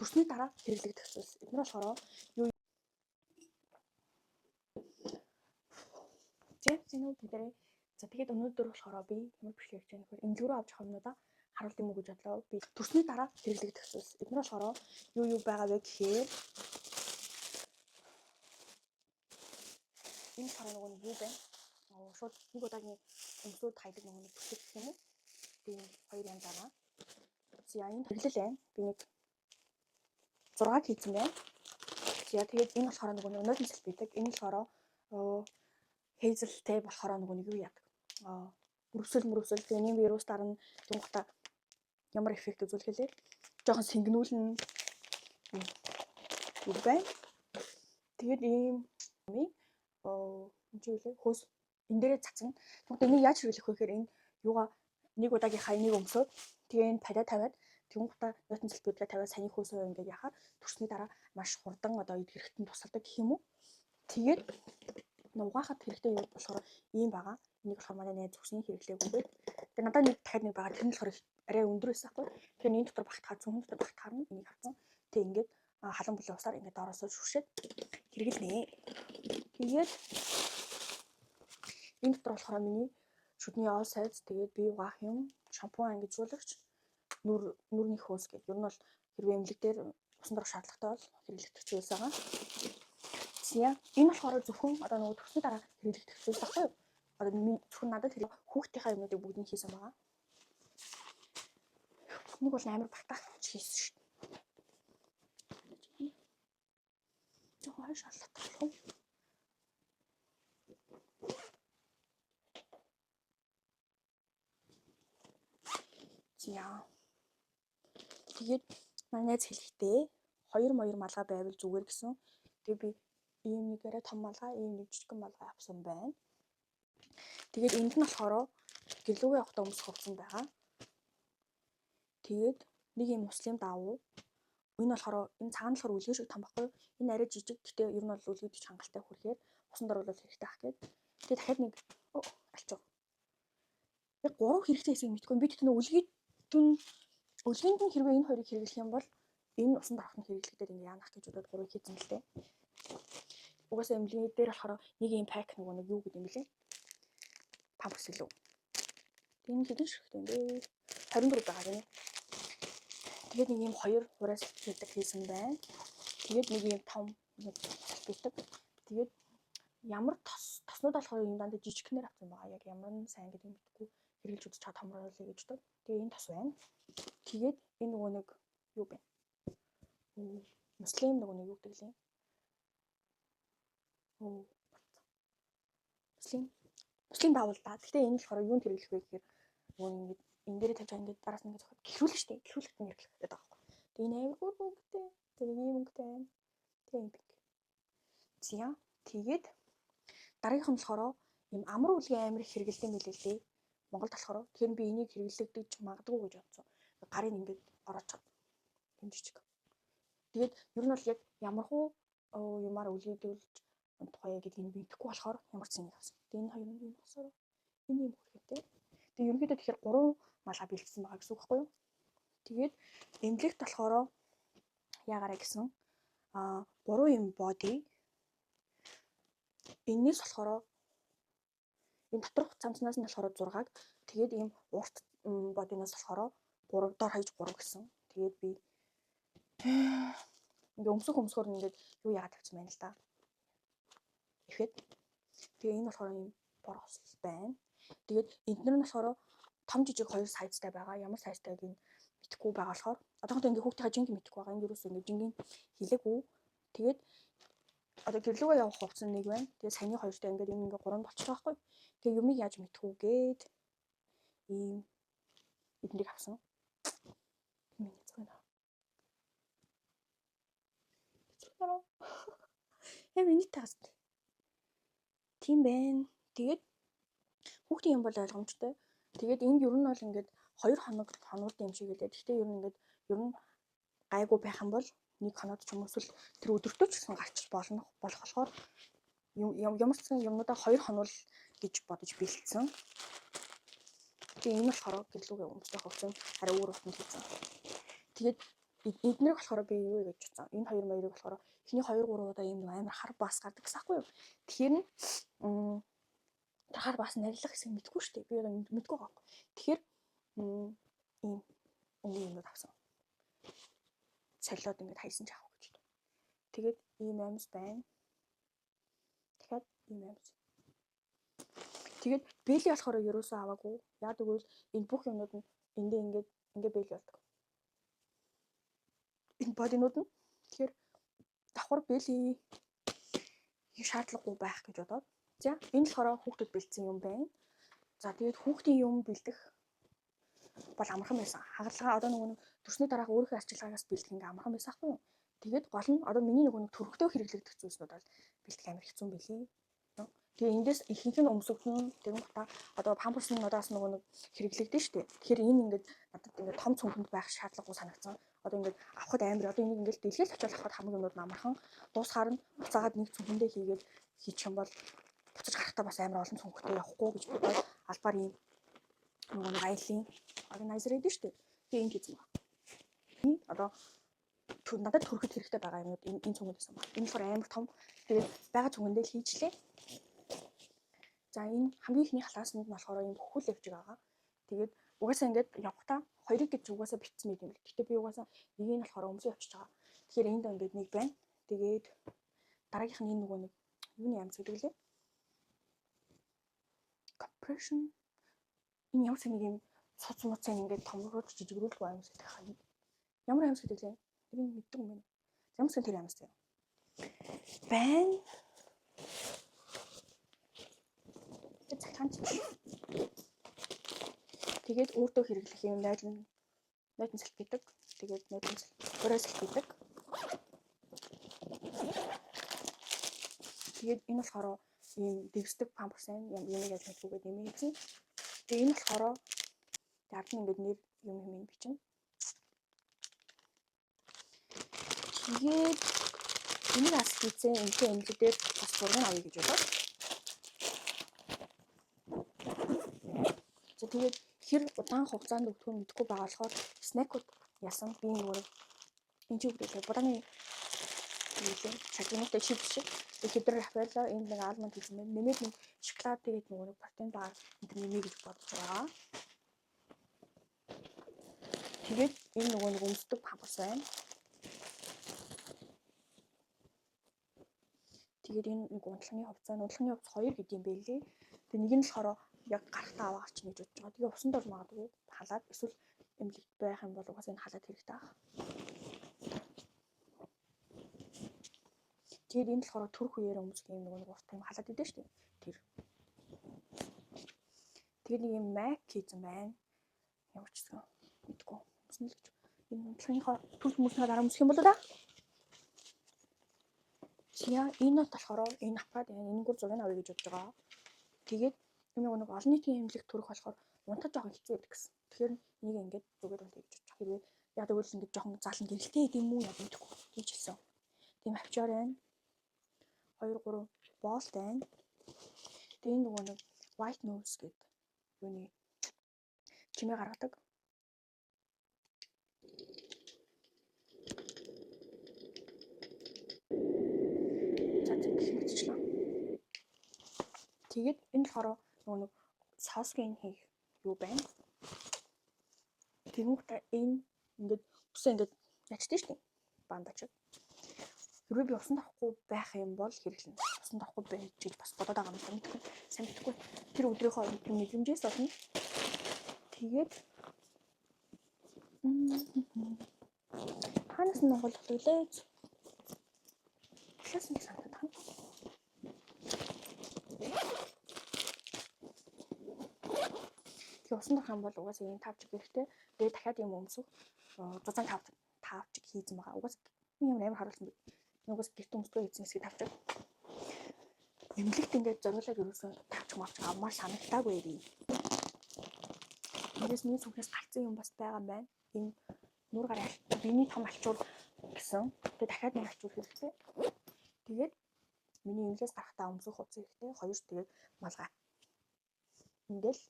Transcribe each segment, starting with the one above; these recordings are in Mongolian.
Төрсний дараа хэрэглэгдэх зүйлс. Эдгээр болохоор юу зэн үү тэдэрээ. За тэгээд өнөөдөр болохоор би ямар бичлэг хийж байгаа нөхөр эмнэлэг рүү авч явах юмнуудаа харуулт юм уу гэж бодлоо. Би төрсний дараа хэрэглэгдэх зүйлс. Эдгээр болохоор юу юу байгаа вэ гэхээр энэ болохоор нөгөө нэг юу бэ? Шууд нэг удаагийн өмсөөд хайдаг нөгөө нэг төсөв гэх юм уу? Тийм хоёр янз байгаа. За энэ хэрэглэл байна. Би нэг 6 хийсэн байна. За тэгээд энэ болохоор нөгөө нэг өнөөдөр салбидаг. Энэ болохоор хейзелтэй болохоор нөгөө нэг юу яадаг. Мөрөвсөл мөрөвсөл тэгээ нэг вирус дарна түнхта ямар эффект үзүүлэх лээ. Жохон сэнгэнүүлнэ үг байна. Тэгээд ийм юм энэ чи юу лээ? Хөөс энэ дээрээ цацна. Тэгвэл энийг яаж хэрэглэх вэ гэхээр энэ юугаа нэг удаагийнхаа энийг өмсөөд тэгээ энэ падаа тавиад тэгүн гутаа нотон салбиудаа тавиад саяны хөөсөө ингээд яхаар төрсний дараа маш хурдан одоо эдгэрэхтэн тусалдаг гэх юм уу. Тэгээд нугаахад хэрэгтэй юм болохоор ийм байгаа. Энийг болохоор манай найз зүгсний хэрэглээгүй байд. Тэгээ надад нэг дахиад нэг байгаа. Тэр нь болохоор арай өндөр байсан байхгүй. Тэгэхээр энэ дотор багтахаар цүнхэн дотор багтахаар нь энийг авсан. Тэгээ ингээд халуун бүлээ усаар ингээд доороосоо шүршээд хэрэглэнэ. Тэгээд энэ дотор болохоор миний шүдний all size тэгээд бие угаах юм, шампунь ангижуулагч, нүрний хөөс гэдэг. Ер нь бол хэрвээ эмнэлэг дээр усан дорох шаардлагатай бол хэрэглэгдэх зүйлс байгаа. За энэ болохоор зөвхөн одоо нөгөө төрсний дараа хэрэглэгдэх зүйлс байхгүй юу? Одоо зөвхөн надад хэрэг хүүхдийнхаа юмнуудыг бүгдийг хийсэн байгаа. Нэг бол амар багтаах хийсэн шүү дээ. Зөвхөн хойш аллах болох уу? За. Тэгээд манай найз хэлэхдээ хоёр моёр малгай байвал зүгээр гэсэн. Тэгээ би ийм нэг арай том малгай, ийм нэг жижигхэн малгай авсан байна. Тэгээд энд нь болохоор гэрлүүгээ явахдаа өмсөх хувцсан байгаа. Тэгээд нэг ийм муслим даавуу. Энэ болохоор энэ цагаан болохоор үлгэр шиг том байхгүй юу? Энэ арай жижиг. Гэтэ ер нь бол үлгийд ч хангалттай хүрэхээр усан дор бол хэрэгтэй ах гээд. Тэгээд дахиад нэг алчуу. Яг гурав хэрэгтэй хэсгийг мэдгүй. Би тэгтээ үлгийд нь хэрвээ энэ хоёрыг хэрэглэх юм бол энэ усан дорхот нь хэрэглэгдээд ингэ яанах гэж бодоод гурвыг хийсэн л дээ. Угаасаа эмнэлгийн дээр болохоор нэг ийм пак нөгөө нэг юу гэдэг юм бэлээ? Памперс илүү. Энэ хэдэн ширхт юм бэ? 24 байгаа гинэ. Тэгээд нэг ийм хоёр хураас хийдэг хийсэн байна. Тэгээд нэг ийм том нэг салбидаг. Тэгээд ямар тос тоснууд болохоор ийм дандаа жижигхнээр авсан байгаа. Яг ямар нь сайн гэдгийг мэдэхгүй хэрэглэж үзэж чад томруулъя гэж бодод. Тэгээ энэ тос байна. Тэгээд энэ нөгөө нэг юу бэ? Муслим нөгөө нэг юу гэдэг лээ? Муслим даавал да. Гэхдээ энэ болохоор юунд хэрэглэх вэ гэхээр нөгөө ингээд энэ дээрээ тавьж байгаа ингээд дараас нь ингээд зохиод гэрхүүлнэ шүү дээ. Гэрхүүлэхэд нь хэрэглэх гэдэг байгаа байхгүй. Тэгээ энэ амар бүр өнгөтэй. Тэгээ ийм өнгөтэй байна. Тэгээ ийм пинк. За тэгээд дараагийнх нь болохоор ийм амар үлгийн амар их хэрэгэлдэг юм билээ лээ. Монголд болохоор тэгэхээр би энийг хэрэглэгдэж магадгүй гэж бодсон. Гарыг ингээд ороочод юм жижиг. Тэгээд ер нь бол яг ямархуу юмар үлгийдүүлж тухай гэдгийг мэдэхгүй болохоор ямар ч юм авсан. Тэгээд энэ хоёр нь юм болохоор энэ юм хэрэгтэй. Тэгээд ерөнхийдөө тэгэхээр 3 малгай бэлдсэн байгаа гэсэн үг байхгүй юу? Тэгээд эмнэлэгт болохоор яагаарай гэсэн 3 юм body. Эннээс болохоор энэ доторх цамцнаас нь болохоор 6-аг тэгээд ийм урт бодиноос болохоор 3 дор хаяж 3 гэсэн. Тэгээд би ингээ өмсөх өмсгөр ингээд юу яагаад тавьсан байна л да. Ихэд тэгээ энэ болохоор ийм бор хосол байна. Тэгээд эднэр нь болохоор том жижиг хоёр сайзтай байгаа. Ямар сайзтайг нь мэдэхгүй байгаа болохоор одоохондоо ингээ хүүхдийнхаа жинг мэдэхгүй байгаа. Энд юусоо ингээ жингийн хилээгүй. Тэгээд одоо гэрлүүгээ явах хувцас нэг байна. Тэгээд саяны хоёртой ингээд юм ингээ гурав болчихлоо байхгүй. Тэгээ юмыг яаж мэдхүү гээд ийм эднийг авсан. Миний зүгнэ. Зүгнэ. Эм миний тагс. Тийм байна. Тэгээд хүүхдийн юм бол ойлгомжтой. Тэгээд энд ер нь бол ингээд 2 хоног хонууд юм шиг үлээ. Гэхдээ ер нь ингээд ер нь гайгүй байх юм бол нэг хоноод ч юм уу эсвэл тэр өдөртөө ч гэсэн гарч болно болох болохоор ямар ч гэсэн юмнуудаа 2 хонол гэж бодож бэлдсэн. Тэгээ энэ болохоор гэрлүүгээ өмсөх хувцас арай өөр утанд хийсэн. Тэгээд Эднэрийг болохоор би юу гэж бодсон. Энэ хоёр моёрыг болохоор эхний 2 3 удаа ийм нэг амар хар бас гардаг гэсэн аахгүй юу. Тэгэхээр нь тэр хар бас нарилах хэсэг мэдгүй шүү дээ. Би одоо мэдгүй байгаа байхгүй. Тэгэхээр ийм өнгийн юмнууд авсан. Солиод ингээд хайсан ч авах гэж. Тэгээд ийм амьс байна. Дахиад ийм амьс. Тэгээд бэли болохоор ерөөсөө аваагүй. Яг тэгвэл энэ бүх юмнууд нь эндээ ингээд ингээ бэли болдог. Энэ бодинууд нь тэгэхээр давхар бэли шаардлагагүй байх гэж бодоод. За энэ болохоор хүүхдэд бэлдсэн юм байна. За тэгээд хүүхдийн юм бэлдэх бол амархан байсан. Хагалгаа одоо нөгөө нэг төрсний дараах өөрийнхөө арчилгаагаас бэлдэх ингээ амархан байсан хгүй юу? Тэгээд гол нь одоо миний нөгөө нэг төрөгтөө хэрэглэгдэх зүйлсүүд бол бэлдэх амар хэцүү юм билий. Тэгээ эндээс ихэнх нь өмсөгдөн тэгэн бата одоо памперс нь одоос нөгөө нэг хэрэглэгдэн шүү дээ. Тэгэхээр энэ ингээд надад ингээд том цүнхэнд байх шаардлагагүй санагдсан. Одоо ингээд авахд амар одоо энийг ингээд дэлгэл очиод авахд хамаг юмнууд амархан дуусахаар нь буцаагаад нэг цүнхэндээ хийгээд хийчих юм бол буцаж гарахтаа бас амар олон цүнхтэй явахгүй гэж бодоод албаар ийм нөгөө нэг аялын органайзер гэдэг шүү дээ. Тэгээ энэ хийсэн байна. Одоо надад төрөхөд хэрэгтэй байгаа юмнууд энэ цүнхэнд байсан байна. Энэ болохоор амар том. Тэгээд байгаа цүнхэндээ л хийчлээ. За энэ хамгийн ихний халаасанд нь болохоор ийм хөхөл явж байгаа. Тэгээд угаасаа ингээд явхдаа хоёрыг гэж угаасаа битсэн байт юм л. Гэтэ би угаасаа нэгийг нь болохоор өмсөө явчихж байгаа. Тэгэхээр энд ингээд нэг байна. Тэгээд дараагийнх нь энэ нөгөө нэг юуны амц гэдэг лээ. Compression энэ ямар ч нэг юм цуц муцаа ингээд томруулж жижигрүүлдэг амц гэдэг хаа. Ямар амц гэдэг лээ? Тэрийг мэддэг юм байна. Ямар ч тэр амц юм. Байна. Цахилгаан чиг. Тэгээд өөртөө хэрэглэх юм нойлон салхи гэдэг. Тэгээд нойлон борой салхи гэдэг. Тэгээд энэ болохоор ийм дэвсдэг памперс юм юмыг яаж мэдгүйгээд нэмээ хийсэн. Тэгээд энэ болохоор ард нь ингээд нэр юм юм бичнэ. Тэгээд энийг ас хийсэн энэтэй эмнэлэг дээр бас зураг авъя гэж бодоод. За тэгээд хэр удаан хугацаанд өгдөхөө мэдэхгүй байгаа болохоор снекууд ясан би нөгөө энэ чи үгдэлээ будааны юу шагнуутай чипс шиг хэдэр Рафаэлло энд нэг алмонд хийсэн байна. Нэмээд нэг шоколад тэгээд нөгөө нэг протеин бар энэ нэмээ гэж бодож байгаа. Тэгээд энэ нөгөө нэг өмсдөг памперс байна. Тэгээд энэ нэг унтлагын хувцас, унтлагын хувцас 2 гэдэг юм байлээ. Тэгээд нэг нь болохоор яг гарахтаа аваа гарч гэж бодож байгаа. Тэгээ усанд орж магадгүй халаад эсвэл эмнэлэгт байх юм бол угаасаа энэ халаад хэрэгтэй байх. Тэгээд энэ болохоор төрөх үеэр өмсөх юм нөгөө нэг урт юм халаад идэв шүү дээ. Тэр. Тэгээд нэг юм Mac хийсэн байна. Ямар ч гэсэн мэдгүй. Өмснө л гэж. Энэ унтлагынхаа төрөх хүмүүсийнхаа дараа өмсөх юм болоо да. За энэ нь болохоор энэ аппарат энэ гүр зургийг авъя гэж бодож байгаа. Тэгээд энэ нэг олон нийтийн эмнэлэг төрөх болохоор унтаж жоохон хэцүү байдаг гэсэн. Тэгэхээр энийг ингээд зүгээр унтъя гэж бодож байгаа. Хэрвээ яг тэгвэл ингээд жоохон заалан гэрэлтэй гэм үү яг мэдэхгүй гэж хэлсэн. Тийм авчаар байна. 2 3 болт байна. Тэгээ энэ нөгөө нэг white noise гэдэг юуны чимээ гаргадаг. За гэх мэтчлээ. Тэгээд энэ болохоор нөгөө нэг соосгийн хийх юу байна. Тэгэнгүүтээ энэ ингээд үсээ ингээд ячдээ шүү дээ. Бандаж. Хэрвээ би усанд орохгүй байх юм бол хэрэглэнэ. Усанд орохгүй байж гэж бас бодоод байгаа юм байна. Мэдэхгүй. Сайн мэдэхгүй. Тэр өдрийнхөө тэр мэдрэмжээс болно. Тэгээд хаанаас нь Монгол болох вэ? Талаас нь санагдаад байна. Тэгээ усанд орох юм бол угаасаа ийм тавчиг хэрэгтэй. Тэгээ дахиад ийм өмсөх зузаан тавчиг хийсэн байгаа. Угаасаа юм амар харуулсан бэ. Угаасаа гэрт өмсдгөө хийсэн хэсгийг тавчиг. Эмнэлэгт ингээд зориулаад ерөөсөө тавчиг мавчиг авмаар санагдаагүй би. Эндээс миний сүнхнээс гарцсан юм бас байгаа юм байна. Энэ нүүр гарын миний том алчуур гэсэн. Тэгээ дахиад нэг алчуур хэрэгтэй. Тэгээд миний эмнэлээс гарахдаа өмсөх хувцас хэрэгтэй. Хоёр тэгээд малгай. Ингээл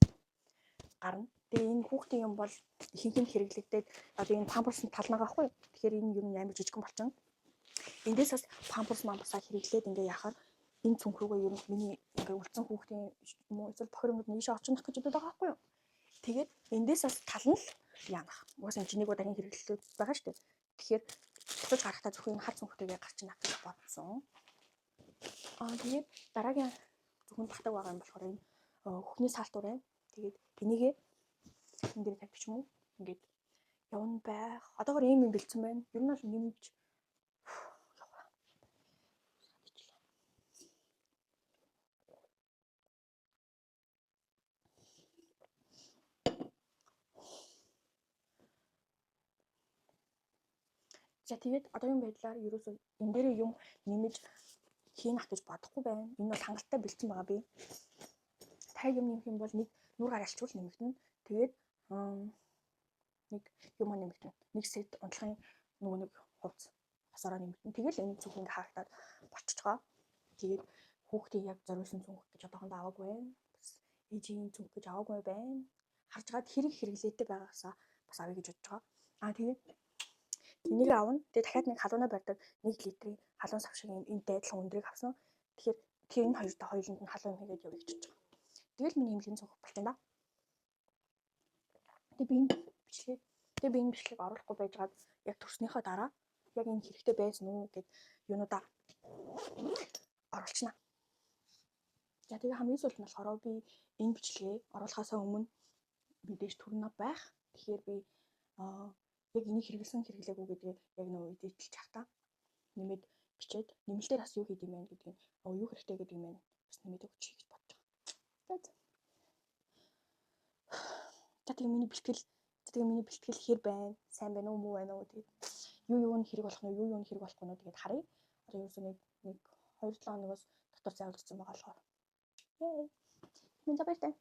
Гарна. Тэгээ энэ хүүхдийн юм бол ихэнх нь хэрэглэгдээд одоо энэ памперс нь талнага байхгүй юу? Тэгэхээр энэ ер нь амар жижигхэн болчихно. Эндээс бас памперс мамперсаа хэрэглээд ингээ яхаар энэ цүнх рүүгээ ер нь миний ингээ үлдсэн хүүхдийн юм уу эсвэл бохир юмнууд нийшээ очих гэж бодод байгаа байхгүй юу? Тэгээд эндээс бас тал нь л яанах. Угаасаа энэ чинь нэг удаагийн хэрэглэлүүд байгаа шүү дээ. Тэгэхээр буцаж гарахтаа зөвхөн энэ хар цүнхтэйгээ гарчна гэж бодсон. Тэгээд дараагийн зөвхөн татаг байгаа юм болохоор энэ хөхний саалтуур байна. Тэгээд энийгээ энэ дээр тавьчих юм уу? Ингээд явна байх. Одоогор ийм юм бэлдсэн байна. Ер нь бол нэмж яваа. За тэгээд одоогийн байдлаар ерөөсөө энэ дээр юм нэмж хийнах гэж бодохгүй байна. Энэ бол хангалттай бэлдсэн байгаа би. Та юм нэмэх юм бол нэг нүур гар алчуул нэмэгдэнэ. Тэгээд нэг юм нэмэгдэнэ. Нэг сет унтлахын нөгөө нэг хувц хосороо нэмэгдэнэ. Тэгэл энэ цүнх ингээ хаагдаад болчихж байгаа. Тэгээд хүүхдийг яг зориулсан цүнх гэж одоохондоо аваагүй байна. Бас ээжийн цүнх гэж аваагүй байна. Харж гаад хэрэг хэрэглээтэй байгаасаа бас авъя гэж бодож байгаа. Тэгээд энийг авна. Тэгээд дахиад нэг халуунаа барьдаг 1 литрийн халуун сав шиг юм энтэй адилхан өндрийг авсан. Тэгэхээр тэр энэ хоёртой хоёуланд нь халуун юм хийгээд явъя гэж бодож байгаа. Тэгэл миний эмнэлгийн цүнх болчихно да. Тэгээ би энэ бичлэгийг тэгээ би энэ бичлэгийг оруулахгүй байжгаад яг төрснийхөө дараа яг энэ хэрэгтэй байсан уу гэд юунуудаа оруулчихна. За тэгээ хамгийн сүүлд нь болохоор би энэ бичлэгээ оруулахаасаа өмнө мэдээж төрнө байх. Тэгэхээр би яг энийг хэрэглэсэн хэрэглээгүй гэдгийг яг нөгөө эдитэлж чахтаа нэмээд бичээд нэмэлтээр бас юу хийд юм бэ гэдгийг юу хэрэгтэй гэдэг юм бэ бас нэмээд өгч гэж бодож байгаа. За тэгээ миний бэлтгэл тэгээ миний бэлтгэл хэр байна? Сайн байна уу, муу байна уу? Тэгээд юу нь хэрэг болох нь юу нь хэрэг болохгүй нь тэгээд харъя. Одоо ерөөсөө нэг 2-7 хоногоос дотор зайлдсан байгаа болохоор. Минь за баяртай.